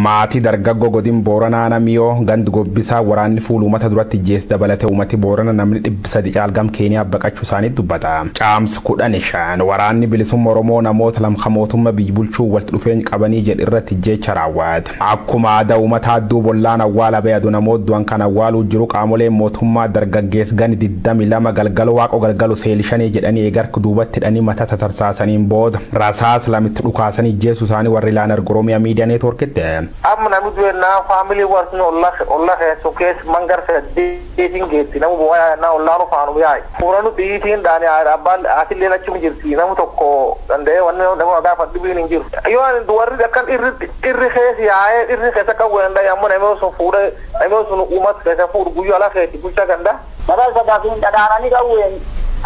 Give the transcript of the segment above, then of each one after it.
Maatii dargaggoo godin Booranaa Namiyoo gandi gobbisaa waraanni fuulumata duratti jees dabalatee uummati Boorana namni 300 caalgam Keeniyaa baqachuu isaanii dubbata. Caamsi 15 waraanni bilisummaa Oromoo namoota lamka mootummaa biyya bulchuu walitti dhufeenya qabanii jedhu irratti jecha raawwate. Akkuma aadaa uummataa duubollaan awwaala bayadu namoota du'an kan awwaaluu jiru qaamoleen mootummaa dargaggeessa gani 22 galgala waaqoo galgalu seelishanii jedhanii eegarka duubatti hidhanii mataa tatarsaasaniin booda rasaas lamitti dhukaasanii jeessu isaanii warri laan Oromiyaa Miidiyaa Neetwoorkitti. Amma namni du'ennaa faamilii warri olla keessu keessa mangar saddeetiin geetti namu bu'aa na ollaan ufaanu yaa'e. Fuulanu xiyyiitiin dhaani abbaan asillee achuma jirti namu tokko danda'ee wanni nama gaafa dhibiin hin jiru. Yoo warri akkan irri keessa yaa'ee irri keessa qabu danda'e ammoo namni sun fuudhee namni sun uummata keessa fuudhu guyyuu ala keessa bulchaa ganda. Mataa sadaatiin dhadhaananii qawween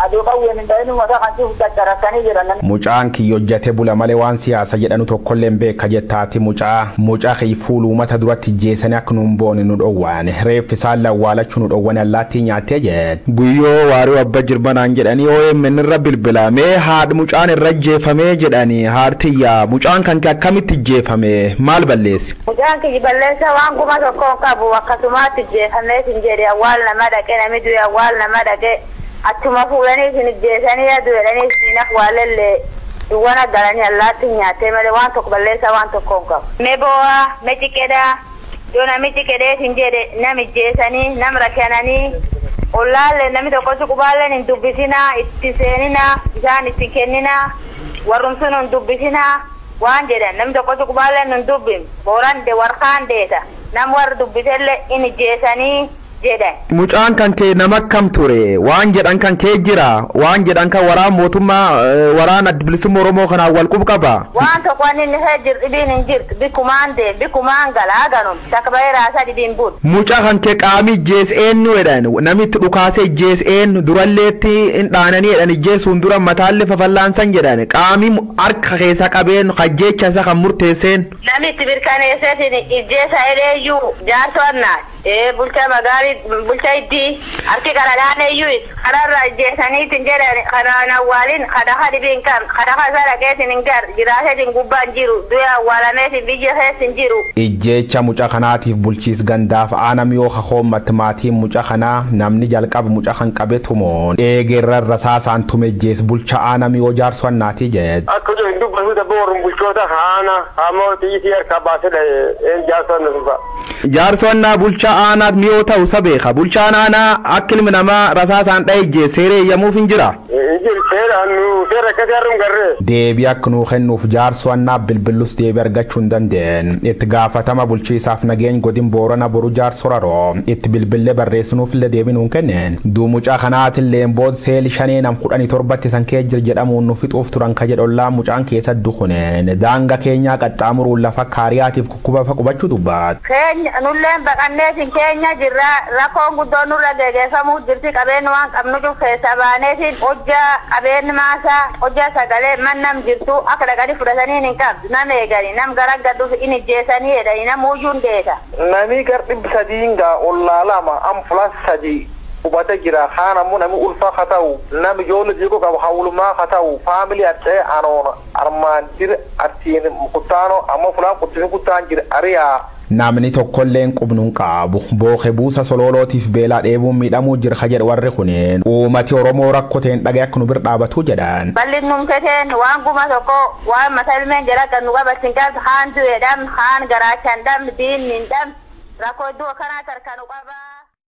aduu qawween hin ta'in mataa kan cufu caccarassanii jiran. Mucaan kiyya hojjate bula malee waan siyaasa jedhanu tokkollee hin beeka jettaati mucaa kiyya fuula uummata duratti jeessanii akka nuun boone nu dhowwaane reeffi isaan lawwaalachuu nu dhowwane allaattii nyaattee jedhe. Guyyoo waaree abba jirbanaan jedhanii OMN irra bilbilamee haadha mucaan irra jeefamee jedhanii haartiyyaa mucaan kan kee akkamitti jeefame maal balleessi? Mucaan kiyya balleessa waan guma tokko hin qabu akkasumaatti jeefamee hin jedhe awwaal nama dhaqee namni du'e awwaal nama dhaqee. Achuma fuudhanii isin ijjeessanii aduudhanii isin awwaalellee duwwana galanii allaatti nyaattee malee waan tokko balleessaa waan tokko hin qabu. Mee boo'aa, mee ciqedhaa, yoo namichi qedhee isin jedhe nam ijjeessanii, nam rakkananii, ollaallee namni tokkochi qubaalleen hin dubbisinaa, itti seeninaa, isaan itti kenninaa, warrumsuun hin dubbisinaa waan jedhan namni tokkochi qubaalleen hin dubbin booraan de warqaan deeta nam warri dubbisellee hin ijjeessanii. Mucaan kan kee nama akkam ture waan jedhan kan kee jira waan jedhan kan waraan mootummaa waraan adda bilisummaa Oromoo kanaan wal qubu qaba. Waan tokko wanni inni hee jiru dhibiin hin jirtu bikkumaan deem bikkumaan galaa ganum takka bahee raasaa dhibiin bulu. Mucaa kan kee qaamii ijjees eenyu jedhan namitti dhukaasee ijjees eenyu duralleetti hin dhaananii jedhan ijjeesuun dura mataallee fafallaansan jedhan qaamii harka keessa qabeen hajjeecha isa kan murteesseen. Namitti mirkaneesseetiin ijjeesa ereeyyuu jaarsoo annaa. Bulchaa magaalii bulchaa iddii harki qaladhaan iyyuu kararra ijjeessaniitiin jedhan karaan awwaalin kadaha dhibiin kan kadaha isa dhaqeetiin hin gar jiraateetiin gubbaan jiru du'e awwaalameetiin biyya keessa hin jiru. Ijjeecha mucaa kanaatiif bulchiis gandaaf aanam yoo kakoommatti maatiin mucaa kanaa namni jalqaba mucaa kan qabe tumoon eegerra rasaasaan tume ijjees bulcha aanam yoo jaarsu annaatii jedhe. Akka jiru dubbatu daboo warreen bulchoota haana hamoo xiyyitii harkaa baasee dhahee jaarsu annaa. Jaarsu annaa bulcha aanaaf mi'oo ta'u isa beeka. Bulchaan aanaa akka ilmi namaa rasaasaan dha'e ijjees seera eeyyamuuf hin jira. Deebii akka nuu kennuuf jaarsu annaa bilbillus deebii argachuu hin dandeenye. Itti gaafatama bulchiisaaf nageenya godin Boorana boru jaarsu raroo itti bilbillee barreessinuuf illee deebii nuun kenneen. Duumucaa kanaatillee booda seeli shanee nam 17 san kee jira jedhamuun nu fixuuf turan ka jedhu ollaa mucaan keessa dukuneen daanga keenyaa qaxxaamuruun lafa kaariyaatiif kukkuba fa qubachuu dubbaat. Keenya nulleen baqanneetiin keenya jirra rakkoon guddoon nurra geggeeffamuu jirti qabeen waan qabnu cuuf keessa baaneetiin hojjaa qabeen maasaa hojjaa sagalee man nam jirtu akka dhaqanii fudhatanii hin qabdu nam eeganii nam garaggadhuuf hin ijjeessanii jedhanii nam uyyuu hin deeta. Namni gar 300 gaa ollaa lama am fulas 3 hubate jira kaan ammoo namni ulfaa haa ta'u namni ijoollee xixiqqoo qabu hawlumaa haa ta'u faamilii adda anoon armaan jira artiin kuttaanoo ammoo fulaan quttisni kuttaan jira ariyaa. Namni tokkolleen qubnuun qabu booke buusa sololootiif beelaa dheebuun miidhamuu jira jedhu warri kunneen uummati Oromoo rakkoteen dhagee akka nu bira dhaabatu jedhan. Bal'in numteteen waan guma tokko waan mataa ilmeen jala kan nu qabatin qabdu haan du'e dhabnu haan garaachaan dhabnu diinni hin dhabnu rakkoo iddoo kanaa tarkaanu qabaa.